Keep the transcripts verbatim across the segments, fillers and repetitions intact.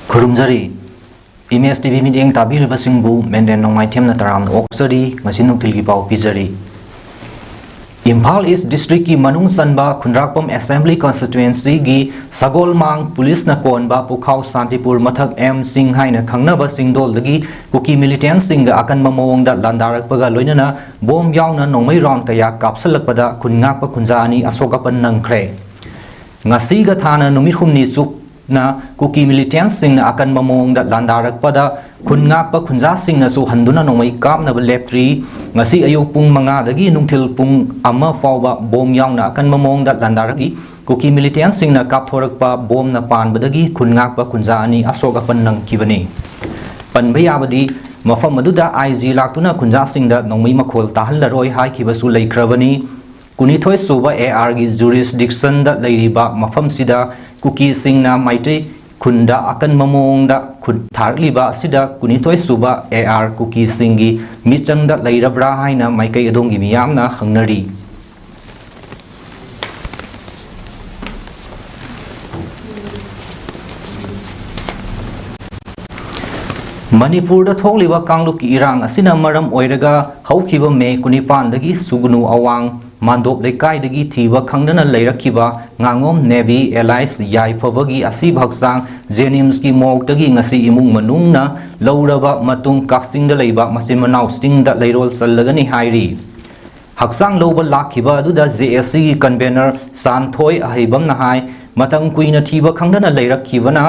ꯈꯨꯔꯨꯝꯖꯔꯤ꯫ Image T V ꯃꯤꯠꯌꯦꯡ ꯇꯥꯕꯤꯔꯤꯕꯁꯤꯡꯕꯨ ꯃꯦꯟꯗꯦꯟ ꯅꯣꯡꯃꯥꯏꯊꯦꯝꯅ ꯇꯔꯥꯝꯅ ꯑꯣꯛꯆꯔꯤ꯫ ꯉꯁꯤ ꯅꯨꯡꯊꯤꯜꯒꯤ ꯄꯥꯎ ꯄꯤꯖꯔꯤ꯫ ꯏꯝꯐꯥꯜ ꯏꯁ ꯗꯤꯁꯇ꯭ꯔꯤꯛꯀꯤ ꯃꯅꯨꯡ ꯆꯟꯕ ꯈꯨꯟꯗ꯭ꯔꯥꯛꯄꯝ ꯑꯦꯁꯦꯝꯕ꯭ꯂꯤ ꯀꯟꯁꯇꯤꯇ꯭ꯋꯦꯟꯁꯤꯒꯤ ꯁꯒꯣꯜꯃꯥꯡ ꯄꯨꯂꯤꯁꯅ ꯀꯣꯟꯕ ꯄꯨꯈꯥꯎ ꯁꯥꯟꯇꯤꯄꯨꯔ ꯃꯊꯛ ꯑꯦꯝ ꯁꯤꯡ ꯍꯥꯏꯅ ꯈꯪꯅꯕ ꯆꯤꯡꯗꯣꯜꯗꯒꯤ ꯀꯨꯀꯤ ꯃꯤꯂꯤꯇꯦꯟꯁꯤꯡꯒ ꯑꯀꯟꯕ ꯃꯑꯣꯡꯗ ꯂꯥꯟꯗꯥꯔꯛꯄꯒ ꯂꯣꯏꯅꯅ ꯕꯣꯝ ꯌꯥꯎꯅ ꯅꯣꯡꯃꯩ ꯔꯥꯎꯟ ꯀꯌꯥ ꯀꯥꯞꯁꯤꯜꯂꯛꯄꯗ ꯈꯨꯟ ꯉꯥꯛꯄ ꯈꯨꯟꯖꯥ ꯑꯅꯤ ꯑꯁꯣꯛ ꯑꯄꯟ ꯅꯪꯈ꯭ꯔꯦ꯫ ꯉꯁꯤꯒ ꯊꯥꯅ ꯅꯨꯃꯤꯠ ꯍꯨꯝꯅꯤ ꯆꯨꯞꯅ ꯀꯨꯀꯤ ꯃꯤꯂꯤꯇꯦꯟꯁꯤꯡꯅ ꯑꯀꯟꯕ ꯃꯑꯣꯡꯗ ꯂꯥꯟꯗꯥꯔꯛꯄꯗ ꯈꯨꯟ ꯉꯥꯛꯄ ꯈꯨꯟꯖꯥꯁꯤꯡꯅꯁꯨ ꯍꯟꯗꯨꯅ ꯅꯣꯡꯃꯩ ꯀꯥꯞꯅꯕ ꯂꯦꯞꯇ꯭ꯔꯤ꯫ ꯉꯁꯤ ꯑꯌꯨꯛ ꯄꯨꯡ ꯃꯉꯥꯗꯒꯤ ꯅꯨꯡꯊꯤꯜ ꯄꯨꯡ ꯑꯃ ꯐꯥꯎꯕ ꯕꯣꯝ ꯌꯥꯎꯅ ꯑꯀꯟꯕ ꯃꯑꯣꯡꯗ ꯂꯥꯟꯗꯥꯔꯛꯏ꯫ ꯀꯨꯀꯤ ꯃꯤꯂꯤꯇꯦꯟꯁꯤꯡꯅ ꯀꯥꯞꯊꯣꯔꯛꯄ ꯕꯣꯝꯅ ꯄꯥꯟꯕꯗꯒꯤ ꯈꯨꯟ ꯉꯥꯛꯄ ꯈꯨꯟꯖꯥ ꯑꯅꯤ ꯑꯁꯣꯛ ꯑꯄꯟ ꯅꯪꯈꯤꯕꯅꯤ꯫ ꯄꯟꯕ ꯌꯥꯕꯗꯤ, ꯃꯐꯝ ꯑꯗꯨꯗ ꯑꯥꯏ ꯖꯤ ꯂꯥꯛꯇꯨꯅ ꯈꯨꯟꯖꯥꯁꯤꯡꯗ ꯅꯣꯡꯃꯩ ꯃꯈꯣꯜ ꯇꯥꯍꯜꯂꯔꯣꯏ ꯍꯥꯏꯈꯤꯕꯁꯨ ꯂꯩꯈ꯭ꯔꯕꯅꯤ꯫ ꯀꯨꯟꯅꯤꯊꯣꯏ ꯁꯨꯕ ꯑꯦ ꯑꯥꯔꯒꯤ ꯖꯨꯔꯤꯁꯗꯤꯛꯁꯟꯗ ꯂꯩꯔꯤꯕ ꯃꯐꯝꯁꯤꯗ ꯀꯨꯀꯤꯁꯤꯡꯅ ꯃꯩꯇꯩ ꯈꯨꯟꯗ ꯑꯀꯟꯕ ꯃꯑꯣꯡꯗ ꯈꯨꯠ ꯊꯥꯔꯛꯂꯤꯕ ꯑꯁꯤꯗ ꯀꯨꯟꯅꯤꯊꯣꯏ ꯁꯨꯕ ꯑꯦ ꯑꯥꯔ ꯀꯨꯀꯤꯁꯤꯡꯒꯤ ꯃꯤꯆꯪꯗ ꯂꯩꯔꯕ꯭ꯔꯥ ꯍꯥꯏꯅ ꯃꯥꯏꯀꯩ ꯑꯗꯣꯝꯒꯤ ꯃꯤꯌꯥꯝꯅ ꯍꯪꯅꯔꯤ꯫ ꯃꯅꯤꯄꯨꯔꯗ ꯊꯣꯛꯂꯤꯕ ꯀꯥꯡꯂꯨꯞꯀꯤ ꯏꯔꯥꯡ ꯑꯁꯤꯅ ꯃꯔꯝ ꯑꯣꯏꯔꯒ ꯍꯧꯈꯤꯕ ꯃꯦ ꯀꯨꯟꯅꯤꯄꯥꯟꯗꯒꯤ ꯁꯨꯒꯅꯨ ꯑꯋꯥꯡ ꯃꯥꯟꯗꯣꯞ ꯂꯩꯀꯥꯏꯗꯒꯤ ꯊꯤꯕ ꯈꯪꯗꯅ ꯂꯩꯔꯛꯈꯤꯕ ꯉꯥꯉꯣꯝ ꯅꯦꯕꯤ ꯑꯦꯂꯥꯏꯁ ꯌꯥꯏꯐꯕꯒꯤ ꯑꯁꯤꯕ ꯍꯛꯆꯥꯡ ꯖꯦꯅꯤꯝꯁꯀꯤ ꯃꯣꯔꯒꯇꯒꯤ ꯉꯁꯤ ꯏꯃꯨꯡ ꯃꯅꯨꯡꯅ ꯂꯧꯔꯕ ꯃꯇꯨꯡ ꯀꯛꯆꯤꯡꯗ ꯂꯩꯕ ꯃꯆꯤꯟ ꯃꯅꯥꯎꯁꯤꯡꯗ ꯂꯩꯔꯣꯜ ꯆꯜꯂꯒꯅꯤ ꯍꯥꯏꯔꯤ꯫ ꯍꯛꯆꯥꯡ ꯂꯧꯕ ꯂꯥꯛꯈꯤꯕ ꯑꯗꯨꯗ ꯖꯦ ꯑꯦꯁ ꯁꯤꯒꯤ ꯀꯟꯚꯦꯅꯔ ꯁꯥꯟꯊꯣꯏ ꯑꯍꯩꯕꯝꯅ ꯍꯥꯏ, ꯃꯇꯝ ꯀꯨꯏꯅ ꯊꯤꯕ ꯈꯪꯗꯅ ꯂꯩꯔꯛꯈꯤꯕꯅ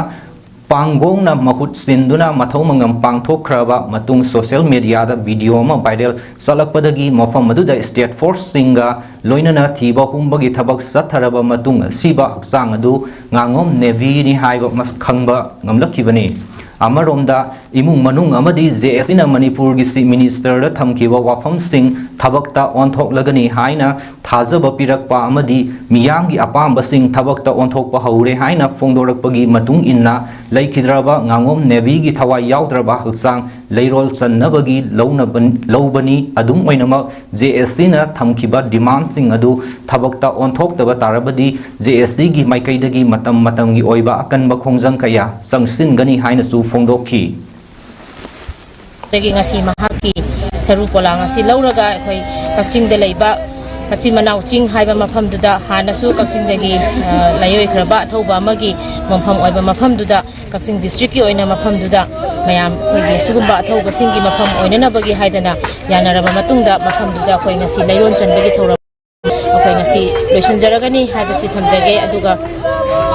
ꯄꯥꯡꯒꯣꯡꯅ ꯃꯍꯨꯠ ꯁꯤꯟꯗꯨꯅ ꯃꯊꯧ ꯃꯉꯝ ꯄꯥꯡꯊꯣꯛꯈ꯭ꯔꯕ ꯃꯇꯨꯡ ꯁꯣꯁꯤꯌꯦꯜ ꯃꯦꯗꯤꯌꯥꯗ ꯚꯤꯗꯤꯑꯣ ꯑꯃ ꯚꯥꯏꯔꯦꯜ ꯆꯠꯂꯛꯄꯗꯒꯤ ꯃꯐꯝ ꯑꯗꯨꯗ ꯁ꯭ꯇꯦꯠ ꯐꯣꯔꯁꯁꯤꯡꯒ ꯂꯣꯏꯅꯅ ꯊꯤꯕ ꯍꯨꯝꯕꯒꯤ ꯊꯕꯛ ꯆꯠꯊꯔꯕ ꯃꯇꯨꯡ ꯑꯁꯤꯕ ꯍꯛꯆꯥꯡ ꯑꯗꯨ ꯉꯥꯉꯣꯝ ꯅꯦꯕꯤꯅꯤ ꯍꯥꯏꯕ ꯃꯁ-, ꯈꯪꯕ ꯉꯝꯂꯛꯈꯤꯕꯅꯤ꯫ ꯑꯃꯔꯣꯝꯗ, ꯏꯃꯨꯡ ꯃꯅꯨꯡ ꯑꯃꯗꯤ ꯖꯦ ꯑꯦꯁ ꯁꯤꯅ ꯃꯅꯤꯄꯨꯔꯒꯤ ꯆꯤꯐ ꯃꯤꯅꯤꯁꯇꯔꯗ ꯊꯝꯈꯤꯕ ꯋꯥꯐꯝꯁꯤꯡ ꯊꯕꯛꯇ ꯑꯣꯟꯊꯣꯛꯂꯒꯅꯤ ꯍꯥꯏꯅ ꯊꯥꯖꯕ ꯄꯤꯔꯛꯄ ꯑꯃꯗꯤ ꯃꯤꯌꯥꯝꯒꯤ ꯑꯄꯥꯝꯕꯁꯤꯡ ꯊꯕꯛꯇ ꯑꯣꯟꯊꯣꯛꯄ ꯍꯧꯔꯦ ꯍꯥꯏꯅ ꯐꯣꯡꯗꯣꯔꯛꯄꯒꯤ ꯃꯇꯨꯡ ꯏꯟꯅ, ꯂꯩꯈꯤꯗ꯭ꯔꯕ ꯉꯥꯉꯣꯝ ꯅꯦꯚꯤꯒꯤ ꯊꯋꯥꯏ ꯌꯥꯎꯗ꯭ꯔꯕ ꯍꯛꯆꯥꯡ ꯂꯩꯔꯣꯜ ꯆꯟꯅꯕꯒꯤ ꯂꯧꯅꯕ-, ꯂꯧꯕꯅꯤ꯫ ꯑꯗꯨꯝ ꯑꯣꯏꯅꯃꯛ, ꯖꯦ ꯑꯦꯁ ꯁꯤꯅ ꯊꯝꯈꯤꯕ ꯗꯤꯃꯥꯟꯁꯤꯡ ꯑꯗꯨ ꯊꯕꯛꯇ ꯑꯣꯟꯊꯣꯛꯇꯕ ꯇꯥꯔꯕꯗꯤ, ꯖꯦ ꯑꯦꯁ ꯁꯤꯒꯤ ꯃꯥꯏꯀꯩꯗꯒꯤ ꯃꯇꯝ ꯃꯇꯝꯒꯤ ꯑꯣꯏꯕ ꯑꯀꯟꯕ ꯈꯣꯡꯖꯪ ꯀꯌꯥ ꯆꯪꯁꯤꯟꯒꯅꯤ ꯍꯥꯏꯅꯁꯨ ꯐꯣꯡꯗꯣꯛꯈꯤ꯫ ꯑꯗꯒꯤ ꯉꯁꯤ ꯃꯍꯥꯛꯀꯤ ꯁꯔꯨ ꯄꯣꯂꯥꯡ ꯑꯁꯤ ꯂꯧꯔꯒ ꯑꯩꯈꯣꯏ ꯀꯛꯆꯤꯡꯗ ꯂꯩꯕ ꯃꯆꯤꯟ ꯃꯅꯥꯎ ꯆꯤꯡ ꯍꯥꯏꯕ ꯃꯐꯝꯗꯨꯗ, ꯍꯥꯟꯅꯁꯨ ꯀꯛꯆꯤꯡꯗꯒꯤ, ꯑ, ꯂꯥꯏꯑꯣꯏꯈ꯭ꯔꯕ ꯑꯊꯧꯕ ꯑꯃꯒꯤ ꯃꯐꯝ ꯑꯣꯏꯕ ꯃꯐꯝꯗꯨꯗ, ꯀꯛꯆꯤꯡ ꯗꯤꯁꯇ꯭ꯔꯤꯛꯀꯤ ꯑꯣꯏꯅ ꯃꯐꯝꯗꯨꯗ ꯃꯌꯥꯝ ꯑꯩꯈꯣꯏꯒꯤ ꯁꯤꯒꯨꯝꯕ ꯑꯊꯧꯕꯁꯤꯡꯒꯤ ꯃꯐꯝ ꯑꯣꯏꯅꯅꯕꯒꯤ ꯍꯥꯏꯗꯅ ꯌꯥꯅꯔꯕ ꯃꯇꯨꯡꯗ, ꯃꯐꯝꯗꯨꯗ ꯑꯩꯈꯣꯏ ꯉꯁꯤ ꯂꯩꯔꯣꯟ ꯆꯟꯕꯒꯤ ꯊꯧꯔꯝ ꯑꯩꯈꯣꯏ ꯉꯁꯤ ꯂꯣꯏꯁꯤꯟꯖꯔꯒꯅꯤ ꯍꯥꯏꯕꯁꯤ ꯊꯝꯖꯒꯦ꯫ ꯑꯗꯨꯒ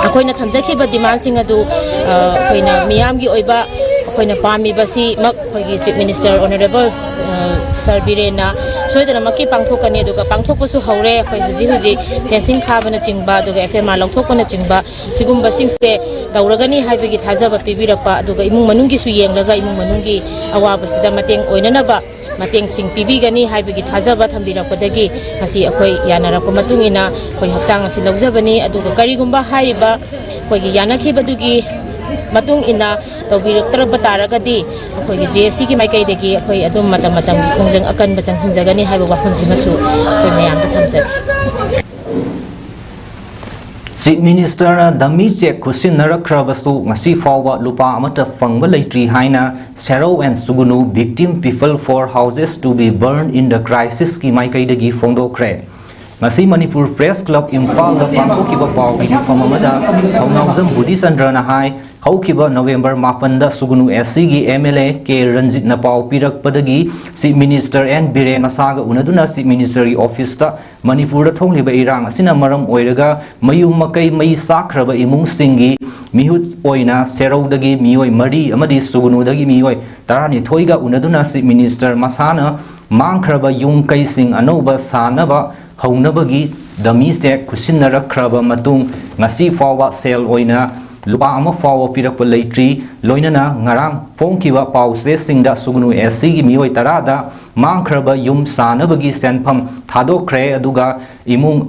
ꯑꯩꯈꯣꯏꯅ ꯊꯝꯖꯈꯤꯕ ꯗꯤꯃꯥꯟꯁꯤꯡ ꯑꯗꯨ, ꯑ, ꯑꯩꯈꯣꯏꯅ ꯃꯤꯌꯥꯝꯒꯤ ꯑꯣꯏꯕ ꯑꯩꯈꯣꯏꯅ ꯄꯥꯝꯃꯤꯕꯁꯤꯃꯛ ꯑꯩꯈꯣꯏꯒꯤ ꯆꯤꯐ ꯃꯤꯅꯤꯁꯇꯔ ꯑꯣꯅꯔꯦꯕꯜ, ꯑ, ꯁꯥꯔ ꯕꯤꯔꯦꯟꯅ ꯁꯣꯏꯗꯅꯃꯛꯀꯤ ꯄꯥꯡꯊꯣꯛꯀꯅꯤ꯫ ꯑꯗꯨꯒ ꯄꯥꯡꯊꯣꯛꯄꯁꯨ ꯍꯧꯔꯦ꯫ ꯑꯩꯈꯣꯏ ꯍꯧꯖꯤꯛ ꯍꯧꯖꯤꯛ ꯐꯦꯟꯁꯤꯡ ꯈꯥꯕꯅꯆꯤꯡꯕ, ꯑꯗꯨꯒ ꯑꯦꯐ ꯑꯦꯝ ꯑꯥꯔ ꯂꯧꯊꯣꯛꯄꯅꯆꯤꯡꯕ, ꯁꯤꯒꯨꯝꯕꯁꯤꯡꯁꯦ ꯇꯧꯔꯒꯅꯤ ꯍꯥꯏꯕꯒꯤ ꯊꯥꯖꯕ ꯄꯤꯕꯤꯔꯛꯄ, ꯑꯗꯨꯒ ꯏꯃꯨꯡ ꯃꯅꯨꯡꯒꯤꯁꯨ ꯌꯦꯡꯂꯒ ꯏꯃꯨꯡ ꯃꯅꯨꯡꯒꯤ ꯑꯋꯥꯕꯁꯤꯗ ꯃꯇꯦꯡ ꯑꯣꯏꯅꯅꯕ ꯃꯇꯦꯡꯁꯤꯡ ꯄꯤꯕꯤꯒꯅꯤ ꯍꯥꯏꯕꯒꯤ ꯊꯥꯖꯕ ꯊꯝꯕꯤꯔꯛꯄꯗꯒꯤ ꯉꯁꯤ ꯑꯩꯈꯣꯏ ꯌꯥꯅꯔꯛꯄ ꯃꯇꯨꯡ ꯏꯟꯅ ꯑꯩꯈꯣꯏ ꯍꯛꯆꯥꯡ ꯑꯁꯤ ꯂꯧꯖꯕꯅꯤ꯫ ꯑꯗꯨꯒ ꯀꯔꯤꯒꯨꯝꯕ ꯍꯥꯏꯔꯤꯕ ꯑꯩꯈꯣꯏꯒꯤ ꯌꯥꯅꯈꯤꯕꯗꯨꯒꯤ ꯃꯇꯨꯡ ꯏꯟꯅ ꯇꯧꯕꯤꯔꯛꯇ꯭ꯔꯕ ꯇꯥꯔꯒꯗꯤ, ꯑꯩꯈꯣꯏꯒꯤ ꯖꯦ ꯑꯦꯁ ꯁꯤꯒꯤ ꯃꯥꯏꯀꯩꯗꯒꯤ ꯑꯩꯈꯣꯏ ꯑꯗꯨꯝ ꯃꯇꯝ ꯃꯇꯝꯒꯤ ꯈꯣꯡꯖꯪ ꯑꯀꯟꯕ ꯆꯪꯁꯤꯟꯖꯒꯅꯤ ꯍꯥꯏꯕ ꯋꯥꯐꯝꯁꯤꯃꯁꯨ ꯑꯩꯈꯣꯏ ꯃꯌꯥꯝꯗ ꯊꯝꯖꯒꯦ꯫ ꯆꯤꯐ ꯃꯤꯅꯤꯁꯇꯔꯅ ꯗꯃꯤ ꯆꯦꯛ ꯈꯨꯠꯁꯤꯟꯅꯔꯛꯈ꯭ꯔꯕꯁꯨ, ꯉꯁꯤ ꯐꯥꯎꯕ ꯂꯨꯄꯥ ꯑꯃꯠꯇ ꯐꯪꯕ ꯂꯩꯇ꯭ꯔꯤ ꯍꯥꯏꯅ Serou and Sugnu Victim People for Houses to be Burned in the Crisisꯀꯤ ꯃꯥꯏꯀꯩꯗꯒꯤ ꯐꯣꯡꯗꯣꯛꯈ꯭ꯔꯦ꯫ ꯉꯁꯤ ꯃꯅꯤꯄꯨꯔ ꯄ꯭ꯔꯦꯁ ꯀ꯭ꯂꯕ ꯏꯝꯐꯥꯜꯗ ꯄꯥꯡꯊꯣꯛꯈꯤꯕ ꯄꯥꯎꯒꯤ ꯃꯤꯐꯝ ꯑꯃꯗ ꯊꯧꯅꯥꯎꯖꯝ ꯕꯨꯙꯤꯆꯟꯗ꯭ꯔꯅ ꯍꯥꯏ, ꯍꯧꯈꯤꯕ ꯅꯕꯦꯝꯕꯔ ꯃꯥꯄꯟꯗ ꯁꯨꯒꯅꯨ ꯑꯦꯁ ꯁꯤꯒꯤ ꯑꯦꯝ ꯑꯦꯜ ꯑꯦ ꯀꯦ ꯔꯟꯖꯤꯠꯅ ꯄꯥꯎ ꯄꯤꯔꯛꯄꯗꯒꯤ ꯆꯤꯐ ꯃꯤꯅꯤꯁꯇꯔ ꯑꯦꯟ ꯕꯤꯔꯦꯟ ꯃꯁꯥꯒ ꯎꯅꯗꯨꯅ ꯆꯤꯐ ꯃꯤꯅꯤꯁꯇꯔꯒꯤ ꯑꯣꯐꯤꯁꯇ ꯃꯅꯤꯄꯨꯔꯗ ꯊꯣꯛꯂꯤꯕ ꯏꯔꯥꯡ ꯑꯁꯤꯅ ꯃꯔꯝ ꯑꯣꯏꯔꯒ ꯃꯌꯨꯝ ꯃꯀꯩ ꯃꯩ ꯆꯥꯛꯈ꯭ꯔꯕ ꯏꯃꯨꯡꯁꯤꯡꯒꯤ ꯃꯤꯍꯨꯠ ꯑꯣꯏꯅ ꯁꯦꯔꯧꯗꯒꯤ ꯃꯤꯑꯣꯏ ꯃꯔꯤ ꯑꯃꯗꯤ ꯁꯨꯒꯅꯨꯗꯒꯤ ꯃꯤꯑꯣꯏ ꯇꯔꯥꯅꯤꯊꯣꯏꯒ ꯎꯅꯗꯨꯅ ꯆꯤꯐ ꯃꯤꯅꯤꯁꯇꯔ ꯃꯁꯥꯅ ꯃꯥꯡꯈ꯭ꯔꯕ ꯌꯨꯝ ꯀꯩꯁꯤꯡ ꯑꯅꯧꯕ ꯁꯥꯅꯕ ꯍꯧꯅꯕꯒꯤ ꯗꯃꯤ ꯆꯦꯛ ꯈꯨꯠꯁꯤꯟꯅꯔꯛꯈ꯭ꯔꯕ ꯃꯇꯨꯡ, ꯉꯁꯤ ꯐꯥꯎꯕ ꯁꯦꯜ ꯑꯣꯏꯅ ꯂꯨꯄꯥ ꯑꯃ ꯐꯥꯎꯕ ꯄꯤꯔꯛꯄ ꯂꯩꯇ꯭ꯔꯤ꯫ ꯂꯣꯏꯅꯅ ꯉꯔꯥꯡ ꯐꯣꯡꯈꯤꯕ ꯄꯥꯎꯆꯦꯁꯤꯡꯗ ꯁꯨꯒꯅꯨ ꯑꯦꯁ ꯁꯤꯒꯤ ꯃꯤꯑꯣꯏ ꯇꯔꯥꯗ ꯃꯥꯡꯈ꯭ꯔꯕ ꯌꯨꯝ ꯁꯥꯅꯕꯒꯤ ꯁꯦꯟꯐꯝ ꯊꯥꯗꯣꯛꯈ꯭ꯔꯦ, ꯑꯗꯨꯒ ꯏꯃꯨꯡ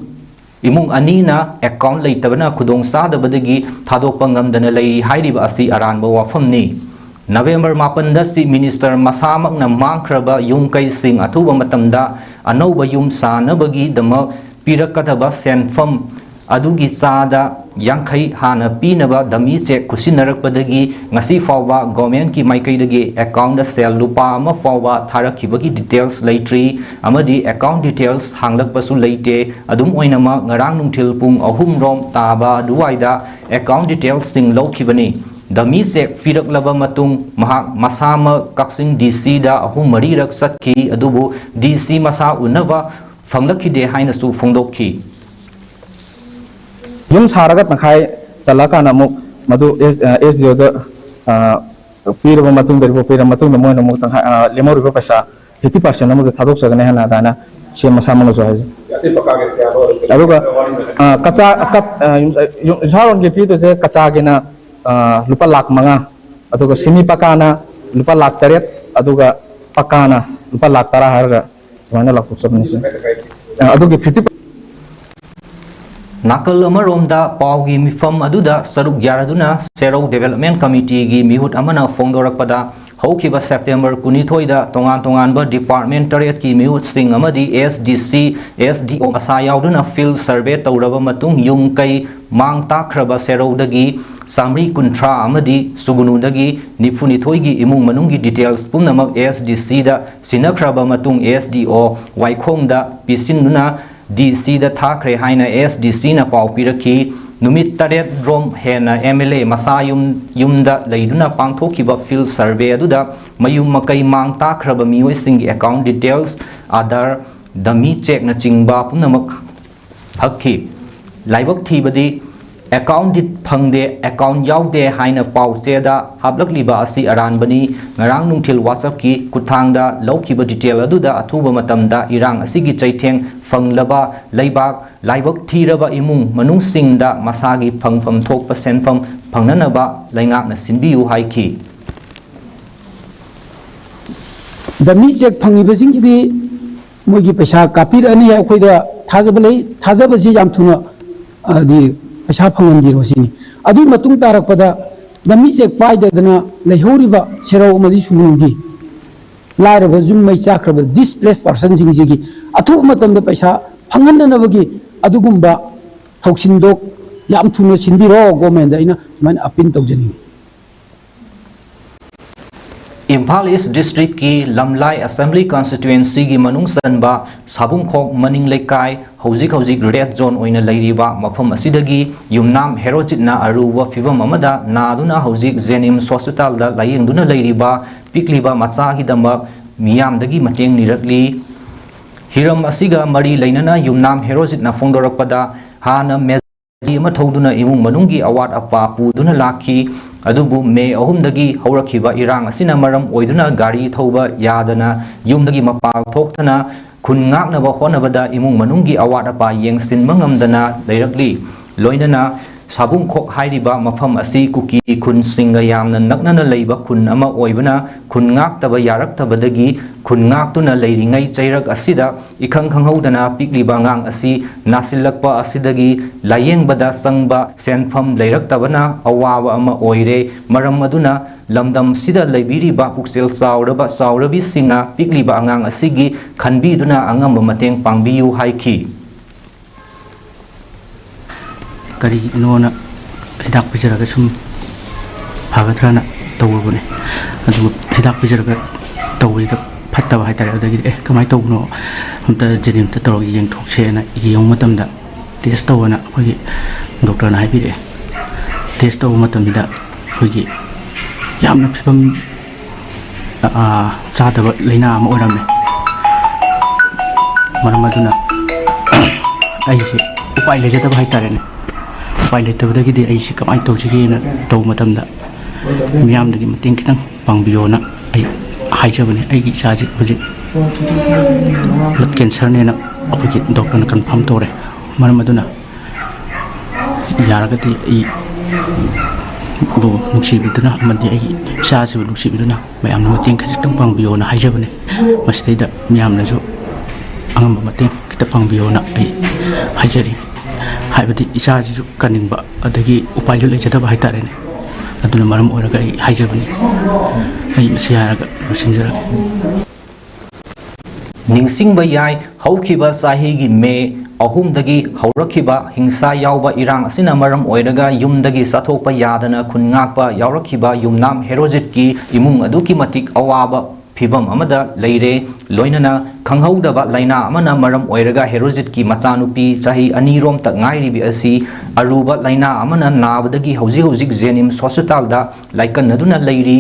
ꯏꯃꯨꯡ ꯑꯅꯤꯅ ꯑꯦꯀꯥꯎꯟ ꯂꯩꯇꯕꯅ ꯈꯨꯗꯣꯡꯆꯥꯗꯕꯗꯒꯤ ꯊꯥꯗꯣꯛꯄ ꯉꯝꯗꯅ ꯂꯩꯔꯤ ꯍꯥꯏꯔꯤꯕ ꯑꯁꯤ ꯑꯔꯥꯟꯕ ꯋꯥꯐꯝꯅꯤ꯫ ꯅꯕꯦꯝꯕꯔ ꯃꯥꯄꯟꯗ ꯆꯤꯐ ꯃꯤꯅꯤꯁꯇꯔ ꯃꯁꯥꯃꯛꯅ ꯃꯥꯡꯈ꯭ꯔꯕ ꯌꯨꯝ ꯀꯩꯁꯤꯡ ꯑꯊꯨꯕ ꯃꯇꯝꯗ ꯑꯅꯧꯕ ꯌꯨꯝ ꯁꯥꯅꯕꯒꯤꯗꯃꯛ ꯄꯤꯔꯛꯀꯗꯕ ꯁꯦꯟꯐꯝ ꯑꯗꯨꯒꯤ ꯆꯥꯗ ꯌꯥꯡꯈꯩ ꯍꯥꯟꯅ ꯄꯤꯅꯕ ꯗꯃꯤ ꯆꯦꯛ ꯈꯨꯠꯁꯤꯟꯅꯔꯛꯄꯗꯒꯤ ꯉꯁꯤ ꯐꯥꯎꯕ ꯒꯣꯔꯃꯦꯟꯠꯀꯤ ꯃꯥꯏꯀꯩꯗꯒꯤ ꯑꯦꯀꯥꯎꯟꯗ ꯁꯦꯜ ꯂꯨꯄꯥ ꯑꯃ ꯐꯥꯎꯕ ꯊꯥꯔꯛꯈꯤꯕꯒꯤ ꯗꯤꯇꯦꯜꯁ ꯂꯩꯇ꯭ꯔꯤ ꯑꯃꯗꯤ ꯑꯦꯀꯥꯎꯟ ꯗꯤꯇꯦꯜꯁ ꯍꯥꯡꯂꯛꯄꯁꯨ ꯂꯩꯇꯦ꯫ ꯑꯗꯨꯝ ꯑꯣꯏꯅꯃꯛ, ꯉꯔꯥꯡ ꯅꯨꯡꯊꯤꯜ ꯄꯨꯡ ꯑꯍꯨꯝ ꯔꯣꯝ ꯇꯥꯕ ꯑꯗꯨꯋꯥꯏꯗ ꯑꯦꯀꯥꯎꯟ ꯗꯤꯇꯦꯜꯁꯁꯤꯡ ꯂꯧꯈꯤꯕꯅꯤ꯫ ꯗꯃꯤ ꯆꯦꯛ ꯄꯤꯔꯛꯂꯕ ꯃꯇꯨꯡ ꯃꯍꯥꯛ ꯃꯁꯥꯃꯛ ꯀꯛꯆꯤꯡ ꯗꯤ ꯁꯤꯗ ꯑꯍꯨꯝ ꯃꯔꯤꯔꯛ ꯆꯠꯈꯤ, ꯑꯗꯨꯕꯨ ꯗꯤ ꯁꯤ ꯃꯁꯥ ꯎꯅꯕ ꯐꯪꯂꯛꯈꯤꯗꯦ ꯍꯥꯏꯅꯁꯨ ꯐꯣꯡꯗꯣꯛꯈꯤ꯫ ꯌꯨꯝ ꯁꯥꯔꯒ ꯇꯪꯈꯥꯏ ꯆꯜꯂꯛꯑꯀꯥꯟꯗ ꯑꯃꯨꯛ ꯃꯗꯨ ꯑꯦꯁ ꯗꯤ ꯑꯣꯗ ꯄꯤꯔꯕ ꯃꯇꯨꯡꯗ, ꯔꯤꯄꯣꯔꯠ ꯄꯤꯔꯕ ꯃꯇꯨꯡꯗ ꯃꯣꯏꯅ ꯑꯃꯨꯛ ꯇꯪꯈꯥꯏ, ꯑ, ꯂꯦꯝꯍꯧꯔꯤꯕ ꯄꯩꯁꯥ ꯐꯤꯐꯇꯤ ꯄꯥꯔꯁꯦꯟ ꯑꯃꯁꯨ ꯊꯥꯗꯣꯛꯆꯒꯅꯤ ꯍꯥꯏꯅ ꯑꯗꯨꯃꯥꯏꯅ ꯁꯤ ꯑꯦꯝ ꯃꯁꯥꯃꯛꯅꯁꯨ ꯍꯥꯏꯖꯩ꯫ ꯑꯗꯨꯒ, ꯑ, ꯀꯆꯥ, ꯀꯠ-, ꯑ, ꯌꯨꯝ-, ꯌꯨꯝ-, ꯌꯨꯝꯁꯥꯔꯣꯟꯒꯤ ꯄꯤꯗꯣꯏꯁꯦ ꯀꯆꯥꯒꯤꯅ, ꯑ, ꯂꯨꯄꯥ ꯂꯥꯈ ꯃꯉꯥ, ꯑꯗꯨꯒ ꯁꯤꯃꯤ ꯄꯀꯥꯅ ꯂꯨꯄꯥ ꯂꯥꯈ ꯇꯔꯦꯠ, ꯑꯗꯨꯒ ꯄꯀꯥꯅ ꯂꯨꯄꯥ ꯂꯥꯈ ꯇꯔꯥ ꯍꯥꯏꯔꯒ ꯁꯨꯃꯥꯏꯅ ꯂꯥꯎꯊꯣꯛꯆꯕꯅꯤ ꯁꯤ꯫ ꯑ, ꯑꯗꯨꯒꯤ ꯐꯤꯐꯇꯤ ꯅꯥꯀꯜ ꯑꯃꯔꯣꯝꯗ, ꯄꯥꯎꯒꯤ ꯃꯤꯐꯝ ꯑꯗꯨꯗ ꯁꯔꯨꯛ ꯌꯥꯔꯗꯨꯅ ꯁꯦꯔꯧ ꯗꯤꯕꯦꯂꯞꯃꯦꯟ ꯀꯃꯤꯇꯤꯒꯤ ꯃꯤꯍꯨꯠ ꯑꯃꯅ ꯐꯣꯡꯗꯣꯔꯛꯄꯗ, ꯍꯧꯈꯤꯕ ꯁꯦꯞꯇꯦꯝꯕꯔ ꯀꯨꯟꯅꯤꯊꯣꯏꯗ ꯇꯣꯉꯥꯟ ꯇꯣꯉꯥꯟꯕ ꯗꯤꯄꯥꯔꯠꯃꯦꯟ ꯇꯔꯦꯠꯀꯤ ꯃꯤꯍꯨꯠꯁꯤꯡ ꯑꯃꯗꯤ ꯑꯦꯁ ꯗꯤ ꯁꯤ, ꯑꯦꯁ ꯗꯤ ꯑꯣ ꯃꯁꯥ ꯌꯥꯎꯗꯨꯅ ꯐꯤꯜꯗ ꯁꯔꯚꯦ ꯇꯧꯔꯕ ꯃꯇꯨꯡ, ꯌꯨꯝ ꯀꯩ ꯃꯥꯡ ꯇꯥꯛꯈ꯭ꯔꯕ ꯁꯦꯔꯧꯗꯒꯤ ꯆꯥꯃꯔꯤ ꯀꯨꯟꯊ꯭ꯔꯥ ꯑꯃꯗꯤ ꯁꯨꯒꯨꯅꯨꯗꯒꯤ ꯅꯤꯐꯨꯅꯤꯊꯣꯏꯒꯤ ꯏꯃꯨꯡ ꯃꯅꯨꯡꯒꯤ ꯗꯤꯇꯦꯜꯁ ꯄꯨꯝꯅꯃꯛ ꯑꯦꯁ ꯗꯤ ꯁꯤꯗ ꯁꯤꯟꯅꯈ꯭ꯔꯕ ꯃꯇꯨꯡ, ꯑꯦꯁ ꯗꯤ ꯑꯣ ꯋꯥꯏꯈꯣꯡꯗ ꯄꯤꯁꯤꯟꯗꯨꯅ ꯗꯤ ꯁꯤꯗ ꯊꯥꯈ꯭ꯔꯦ ꯍꯥꯏꯅ ꯑꯦꯁ ꯗꯤ ꯁꯤꯅ ꯄꯥꯎ ꯄꯤꯔꯛꯈꯤ꯫ ꯅꯨꯃꯤꯠ ꯇꯔꯦꯠ ꯔꯣꯝ ꯍꯦꯟꯅ ꯑꯦꯝ ꯑꯦꯜ ꯑꯦ ꯃꯁꯥ ꯌꯨꯝ, ꯌꯨꯝꯗ ꯂꯩꯗꯨꯅ ꯄꯥꯡꯊꯣꯛꯈꯤꯕ ꯐꯤꯜꯗ ꯁꯔꯚꯦ ꯑꯗꯨꯗ ꯃꯌꯨꯝ ꯃꯀꯩ ꯃꯥꯡ ꯇꯥꯛꯈ꯭ꯔꯕ ꯃꯤꯑꯣꯏꯁꯤꯡꯒꯤ ꯑꯦꯀꯥꯎꯟ ꯗꯤꯇꯦꯜꯁ, ꯑꯥꯙꯥꯔ, ꯗꯃꯤ ꯆꯦꯛꯅꯆꯤꯡꯕ ꯄꯨꯝꯅꯃꯛ ꯐꯛꯈꯤ꯫ ꯂꯥꯏꯕꯛ ꯊꯤꯕꯗꯤ, ꯑꯦꯀꯥꯎꯟꯗꯤ ꯐꯪꯗꯦ, ꯑꯦꯀꯥꯎꯟ ꯌꯥꯎꯗꯦ ꯍꯥꯏꯅ ꯄꯥꯎ ꯆꯦꯗ ꯍꯥꯞꯂꯛꯂꯤꯕ ꯑꯁꯤ ꯑꯔꯥꯟꯕꯅꯤ꯫ ꯉꯔꯥꯡ ꯅꯨꯡꯊꯤꯜ WhatsApp-ꯀꯤ ꯈꯨꯠꯊꯥꯡꯗ ꯂꯧꯈꯤꯕ detail ꯑꯗꯨꯗ ꯑꯊꯨꯕ ꯃꯇꯝꯗ ꯏꯔꯥꯡ ꯑꯁꯤꯒꯤ ꯆꯩꯊꯦꯡ ꯐꯪꯂꯕ ꯂꯩꯕꯥꯛ ꯂꯥꯏꯕꯛ ꯊꯤꯔꯕ ꯏꯃꯨꯡ ꯃꯅꯨꯡꯁꯤꯡꯗ ꯃꯁꯥꯒꯤ ꯐꯪꯐꯝ ꯊꯣꯛꯄ ꯁꯦꯟꯐꯝ ꯐꯪꯅꯅꯕ ꯂꯩꯉꯥꯛꯅ ꯁꯤꯟꯕꯤꯌꯨ ꯍꯥꯏꯈꯤ꯫ ꯗꯃꯤ ꯆꯦꯛ ꯐꯪꯉꯤꯕꯁꯤꯡꯁꯤꯗꯤ ꯃꯣꯏꯒꯤ ꯄꯩꯁꯥ ꯀꯥꯞꯄꯤꯔꯛꯑꯅꯤ ꯍꯥꯏ ꯑꯩꯈꯣꯏꯗ ꯊꯥꯖꯕ ꯂꯩ꯫ ꯊꯥꯖꯕꯁꯤ ꯌꯥꯝ ꯊꯨꯅ, ꯍꯥꯏꯗꯤ, ꯄꯩꯁꯥ ꯐꯪꯍꯟꯕꯤꯔꯣ ꯁꯤꯅꯤ꯫ ꯑꯗꯨꯒꯤ ꯃꯇꯨꯡ ꯇꯥꯔꯛꯄꯗ ꯗꯃꯤ ꯆꯦꯛ ꯄꯥꯏꯗꯗꯅ ꯂꯩꯍꯧꯔꯤꯕ ꯁꯦꯔꯧ ꯑꯃꯗꯤ ꯁꯨꯒꯅꯨꯒꯤ ꯂꯥꯏꯔꯕ ꯌꯨꯝ ꯃꯩ ꯆꯥꯛꯈ꯭ꯔꯕ displaced person-ꯁꯤꯡꯁꯤꯒꯤ ꯑꯊꯨꯕ ꯃꯇꯝꯗ ꯄꯩꯁꯥ ꯐꯪꯍꯟꯅꯅꯕꯒꯤ ꯑꯗꯨꯒꯨꯝꯕ ꯊꯧꯁꯤꯟꯗꯣ ꯌꯥꯝ ꯊꯨꯅ ꯁꯤꯟꯕꯤꯔꯣ government-ꯇ ꯑꯩꯅ ꯁꯨꯃꯥꯏꯅ appeal ꯇꯧꯖꯅꯤꯡꯉꯤ꯫ ꯏꯝꯐꯥꯜ ꯏꯁ ꯗꯤꯁꯇ꯭ꯔꯤꯛꯀꯤ ꯂꯝꯂꯥꯏ ꯑꯦꯁꯦꯝꯕ꯭ꯂꯤ ꯀꯟꯁꯇꯤꯇ꯭ꯋꯦꯟꯁꯤꯒꯤ ꯃꯅꯨꯡ ꯆꯟꯕ ꯁꯥꯕꯨꯡꯈꯣꯛ ꯃꯅꯤꯡ ꯂꯩꯀꯥꯏ, ꯍꯧꯖꯤꯛ ꯍꯧꯖꯤꯛ red zone ꯑꯣꯏꯅ ꯂꯩꯔꯤꯕ ꯃꯐꯝ ꯑꯁꯤꯗꯒꯤ ꯌꯨꯝꯅꯥꯝ ꯍꯦꯔꯣꯖꯤꯠꯅ ꯑꯔꯨꯕ ꯐꯤꯕꯝ ꯑꯃꯗ ꯅꯥꯗꯨꯅ ꯍꯧꯖꯤꯛ JNIMS hospital-ꯗ ꯂꯥꯌꯦꯡꯗꯨꯅ ꯂꯩꯔꯤꯕ ꯄꯤꯛꯂꯤꯕ ꯃꯆꯥꯒꯤꯗꯃꯛ ꯃꯤꯌꯥꯝꯗꯒꯤ ꯃꯇꯦꯡ ꯅꯤꯔꯛꯂꯤ꯫ ꯍꯤꯔꯝ ꯑꯁꯤꯒ ꯃꯔꯤ ꯂꯩꯅꯅ ꯌꯨꯝꯅꯥꯝ ꯍꯦꯔꯣꯖꯤꯠꯅ ꯐꯣꯡꯗꯣꯔꯛꯄꯗ, ꯍꯥꯟꯅ ꯃꯦꯖꯤ ꯑꯃ ꯊꯧꯗꯨꯅ ꯏꯃꯨꯡ ꯃꯅꯨꯡꯒꯤ ꯑꯋꯥꯠ ꯑꯄꯥ ꯄꯨꯗꯨꯅ ꯂꯥꯛꯈꯤ꯫ ꯑꯗꯨꯕꯨ ꯃꯦ ꯑꯍꯨꯝꯗꯒꯤ ꯍꯧꯔꯛꯈꯤꯕ ꯏꯔꯥꯡ ꯑꯁꯤꯅ ꯃꯔꯝ ꯑꯣꯏꯗꯨꯅ ꯒꯥꯔꯤ ꯊꯧꯕ ꯌꯥꯗꯅ ꯌꯨꯝꯗꯒꯤ ꯃꯄꯥꯜ ꯊꯣꯛꯇꯅ ꯈꯨꯟ ꯉꯥꯛꯅꯕ ꯍꯣꯠꯅꯕꯗ ꯏꯃꯨꯡ ꯃꯅꯨꯡꯒꯤ ꯑꯋꯥꯠ ꯑꯄꯥ ꯌꯦꯡꯁꯤꯟꯕ ꯉꯝꯗꯅ ꯂꯩꯔꯛꯂꯤ꯫ ꯂꯣꯏꯅꯅ ꯁꯥꯕꯨꯡꯈꯣꯛ ꯍꯥꯏꯔꯤꯕ ꯃꯐꯝ ꯑꯁꯤ ꯀꯨꯀꯤ ꯈꯨꯟꯁꯤꯡꯒ ꯌꯥꯝꯅ ꯅꯛꯅꯅ ꯂꯩꯕ ꯈꯨꯟ ꯑꯃ ꯑꯣꯏꯕꯅ, ꯈꯨꯟ ꯉꯥꯛꯇꯕ ꯌꯥꯔꯛꯇꯕꯗꯒꯤ ꯈꯨꯟ ꯉꯥꯛꯇꯨꯅ ꯂꯩꯔꯤꯉꯩ ꯆꯩꯔꯛ ꯑꯁꯤꯗ ꯏꯈꯪ ꯈꯪꯍꯧꯗꯅ ꯄꯤꯛꯂꯤꯕ ꯑꯉꯥꯡ ꯑꯁꯤ ꯅꯥꯁꯤꯜꯂꯛꯄ ꯑꯁꯤꯗꯒꯤ ꯂꯥꯌꯦꯡꯕꯗ ꯆꯪꯕ ꯁꯦꯟꯐꯝ ꯂꯩꯔꯛꯇꯕꯅ ꯑꯋꯥꯕ ꯑꯃ ꯑꯣꯏꯔꯦ꯫ ꯃꯔꯝ ꯑꯗꯨꯅ ꯂꯝꯗꯝꯁꯤꯗ ꯂꯩꯕꯤꯔꯤꯕ ꯄꯨꯛꯆꯦꯜ ꯆꯥꯎꯔꯕ ꯆꯥꯎꯔꯕꯤꯁꯤꯡꯅ ꯄꯤꯛꯂꯤꯕ ꯑꯉꯥꯡ ꯑꯁꯤꯒꯤ ꯈꯟꯕꯤꯗꯨꯅ ꯑꯉꯝꯕ ꯃꯇꯦꯡ ꯄꯥꯡꯕꯤꯌꯨ ꯍꯥꯏꯈꯤ꯫ ꯀꯔꯤꯒꯤꯅꯣꯅ ꯍꯤꯗꯥꯛ ꯄꯤꯖꯔꯒ ꯁꯨꯝ ꯐꯒꯗ꯭ꯔꯅ ꯇꯧꯔꯨꯕꯅꯦ꯫ ꯑꯗꯨꯒ ꯍꯤꯗꯥꯛ ꯄꯤꯖꯔꯒ ꯇꯧꯕꯁꯤꯗ ꯐꯠꯇꯕ ꯍꯥꯏꯇꯥꯔꯦ꯫ ꯑꯗꯨꯗꯒꯤꯗꯤ, "ꯑꯦ, ꯀꯃꯥꯏꯅ ꯇꯧꯕꯅꯣ? ꯑꯝꯇ JNIMS-ꯇ ꯇꯧꯔꯒ ꯌꯦꯡꯊꯣꯛꯁꯦꯅ" ꯌꯦꯡꯕ ꯃꯇꯝꯗ, test ꯇꯧꯑꯣꯅ ꯑꯩꯈꯣꯏꯒꯤ doctor-ꯅ ꯍꯥꯏꯕꯤꯔꯛꯑꯦ꯫ Test ꯇꯧꯕ ꯃꯇꯝꯁꯤꯗ ꯑꯩꯈꯣꯏꯒꯤ ꯌꯥꯝꯅ ꯐꯤꯕꯝ, ꯑ, ꯆꯥꯗꯕ ꯂꯥꯏꯅꯥ ꯑꯃ ꯑꯣꯏꯔꯝꯃꯦ꯫ ꯃꯔꯝ ꯑꯗꯨꯅ ꯑꯩꯁꯦ ꯎꯄꯥꯏ ꯂꯩꯖꯗꯕ ꯍꯥꯏꯇꯥꯔꯦꯅꯦ꯫ ꯎꯄꯥꯏ ꯂꯩꯇꯕꯗꯒꯤꯗꯤ ꯑꯩꯁꯤ ꯀꯃꯥꯏꯅ ꯇꯧꯁꯤꯒꯦꯅ ꯇꯧꯕ ꯃꯇꯝꯗ, ꯃꯤꯌꯥꯝꯗꯒꯤ ꯃꯇꯦꯡ ꯈꯤꯇꯪ ꯄꯥꯡꯕꯤꯌꯣꯅ ꯑꯩ ꯍꯥꯏꯖꯕꯅꯤ꯫ ꯑꯩꯒꯤ ꯏꯆꯥꯁꯤ ꯍꯧꯖꯤꯛ blood cancerꯅꯦꯅ ꯑꯩꯈꯣꯏꯒꯤ doctorꯅ confirm ꯇꯧꯔꯦ꯫ ꯃꯔꯝ ꯑꯗꯨꯅ ꯌꯥꯔꯒꯗꯤ ꯑꯩꯕꯨ ꯅꯨꯡꯁꯤꯕꯤꯗꯨꯅ ꯑꯃꯗꯤ ꯑꯩꯒꯤ ꯏꯆꯥꯁꯤꯕꯨ ꯅꯨꯡꯁꯤꯕꯤꯗꯨꯅ ꯃꯌꯥꯝꯅ ꯃꯇꯦꯡ ꯈꯖꯤꯛꯇꯪ ꯄꯥꯡꯕꯤꯌꯣꯅ ꯍꯥꯏꯖꯕꯅꯤ꯫ ꯃꯁꯤꯗꯩꯗ ꯃꯤꯌꯥꯝꯅꯁꯨ ꯑꯉꯝꯕ ꯃꯇꯦꯡ ꯈꯤꯇ ꯄꯥꯡꯕꯤꯌꯣꯅ ꯑꯩ ꯍꯥꯏꯖꯔꯤ꯫ ꯍꯥꯏꯕꯗꯤ ꯏꯆꯥꯁꯤꯁꯨ ꯀꯟꯅꯤꯡꯕ, ꯑꯗꯒꯤ ꯎꯄꯥꯏꯁꯨ ꯂꯩꯖꯗꯕ ꯍꯥꯏꯇꯥꯔꯦꯅꯦ꯫ ꯑꯗꯨꯅ ꯃꯔꯝ ꯑꯣꯏꯔꯒ ꯑꯩ ꯍꯥꯏꯖꯕꯅꯤ꯫ ꯑꯩ ꯃꯁꯤ ꯍꯥꯏꯔꯒ ꯂꯣꯏꯁꯤꯟꯖꯔꯒꯦ꯫ ꯅꯤꯡꯁꯤꯡꯕ ꯌꯥꯏ, ꯍꯧꯈꯤꯕ ꯆꯍꯤꯒꯤ ꯃꯦ ꯑꯍꯨꯝꯗꯒꯤ ꯍꯧꯔꯛꯈꯤꯕ ꯍꯤꯡꯁꯥ ꯌꯥꯎꯕ ꯏꯔꯥꯡ ꯑꯁꯤꯅ ꯃꯔꯝ ꯑꯣꯏꯔꯒ ꯌꯨꯝꯗꯒꯤ ꯆꯠꯊꯣꯛꯄ ꯌꯥꯗꯅ ꯈꯨꯟ ꯉꯥꯛꯄ ꯌꯥꯎꯔꯛꯈꯤꯕ ꯌꯨꯝꯅꯥꯝ ꯍꯦꯔꯣꯖꯤꯠꯀꯤ ꯏꯃꯨꯡ ꯑꯗꯨꯛꯀꯤ ꯃꯇꯤꯛ ꯑꯋꯥꯕ ꯐꯤꯕꯝ ꯑꯃꯗ ꯂꯩꯔꯦ꯫ ꯂꯣꯏꯅꯅ ꯈꯪꯍꯧꯗꯕ ꯂꯥꯏꯅꯥ ꯑꯃꯅ ꯃꯔꯝ ꯑꯣꯏꯔꯒ ꯍꯦꯔꯣꯖꯤꯠꯀꯤ ꯃꯆꯥꯅꯨꯄꯤ ꯆꯍꯤ ꯑꯅꯤꯔꯣꯝꯇ ꯉꯥꯏꯔꯤꯕꯤ ꯑꯁꯤ ꯑꯔꯨꯕ ꯂꯥꯏꯅꯥ ꯑꯃꯅ ꯅꯥꯕꯗꯒꯤ ꯍꯧꯖꯤꯛ ꯍꯧꯖꯤꯛ JNIMS hospitalꯗ ꯂꯥꯏꯀꯠꯅꯗꯨꯅ ꯂꯩꯔꯤ꯫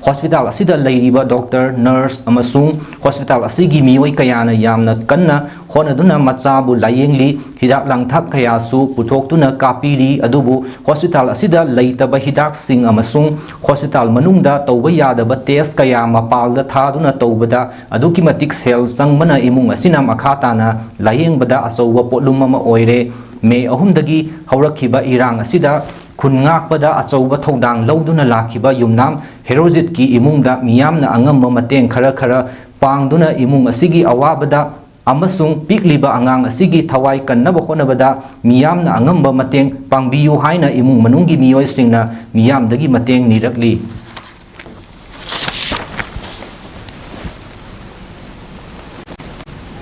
Hospital ꯑꯁꯤꯗ ꯂꯩꯔꯤꯕ doctor, nurse ꯑꯃꯁꯨꯡ hospital ꯑꯁꯤꯒꯤ ꯃꯤꯑꯣꯏ ꯀꯌꯥꯅ ꯌꯥꯝꯅ ꯀꯟꯅ ꯍꯣꯠꯅꯗꯨꯅ ꯃꯆꯥꯕꯨ ꯂꯥꯌꯦꯡꯂꯤ꯫ ꯍꯤꯗꯥꯛ ꯂꯥꯡꯊꯛ ꯀꯌꯥꯁꯨ ꯄꯨꯊꯣꯛꯇꯨꯅ ꯀꯥꯞꯄꯤꯔꯤ, ꯑꯗꯨꯕꯨ hospital ꯑꯁꯤꯗ ꯂꯩꯇꯕ ꯍꯤꯗꯥꯛꯁꯤꯡ ꯑꯃꯁꯨꯡ hospital ꯃꯅꯨꯡꯗ ꯇꯧꯕ ꯌꯥꯗꯕ test ꯀꯌꯥ ꯃꯄꯥꯜꯗ ꯊꯥꯗꯨꯅ ꯇꯧꯕꯗ ꯑꯗꯨꯛꯀꯤ ꯃꯇꯤꯛ ꯁꯦꯜ ꯆꯪꯕꯅ ꯏꯃꯨꯡ ꯑꯁꯤꯅ ꯃꯈꯥ ꯇꯥꯅ ꯂꯥꯌꯦꯡꯕꯗ ꯑꯆꯧꯕ ꯄꯣꯠꯂꯨꯝ ꯑꯃ ꯑꯣꯏꯔꯦ꯫ ꯃꯦ ꯑꯍꯨꯝꯗꯒꯤ ꯍꯧꯔꯛꯈꯤꯕ ꯏꯔꯥꯡ ꯑꯁꯤꯗ ꯈꯨꯟ ꯉꯥꯛꯄꯗ ꯑꯆꯧꯕ ꯊꯧꯗꯥꯡ ꯂꯧꯗꯨꯅ ꯂꯥꯛꯈꯤꯕ ꯌꯨꯝꯅꯥꯝ ꯍꯦꯔꯣꯖꯤꯠꯀꯤ ꯏꯃꯨꯡꯗ ꯃꯤꯌꯥꯝꯅ ꯑꯉꯝꯕ ꯃꯇꯦꯡ ꯈꯔ ꯈꯔ ꯄꯥꯡꯗꯨꯅ ꯏꯃꯨꯡ ꯑꯁꯤꯒꯤ ꯑꯋꯥꯕꯗ ꯑꯃꯁꯨꯡ ꯄꯤꯛꯂꯤꯕ ꯑꯉꯥꯡ ꯑꯁꯤꯒꯤ ꯊꯋꯥꯏ ꯀꯟꯅꯕ ꯍꯣꯠꯅꯕꯗ ꯃꯤꯌꯥꯝꯅ ꯑꯉꯝꯕ ꯃꯇꯦꯡ ꯄꯥꯡꯕꯤꯌꯨ ꯍꯥꯏꯅ ꯏꯃꯨꯡ ꯃꯅꯨꯡꯒꯤ ꯃꯤꯑꯣꯏꯁꯤꯡꯅ ꯃꯤꯌꯥꯝꯗꯒꯤ ꯃꯇꯦꯡ ꯅꯤꯔꯛꯂꯤ꯫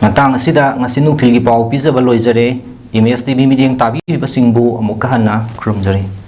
ꯃꯇꯥꯡ ꯑꯁꯤꯗ ꯉꯁꯤ ꯅꯨꯡꯊꯤꯜꯒꯤ ꯄꯥꯎ ꯄꯤꯖꯕ ꯂꯣꯏꯖꯔꯦ꯫ MSTV ꯃꯤꯠꯌꯦꯡ ꯇꯥꯕꯤꯔꯤꯕꯁꯤꯡꯕꯨ ꯑꯃꯨꯛꯀ ꯍꯟꯅ ꯈꯨꯔꯨꯝꯖꯔꯤ꯫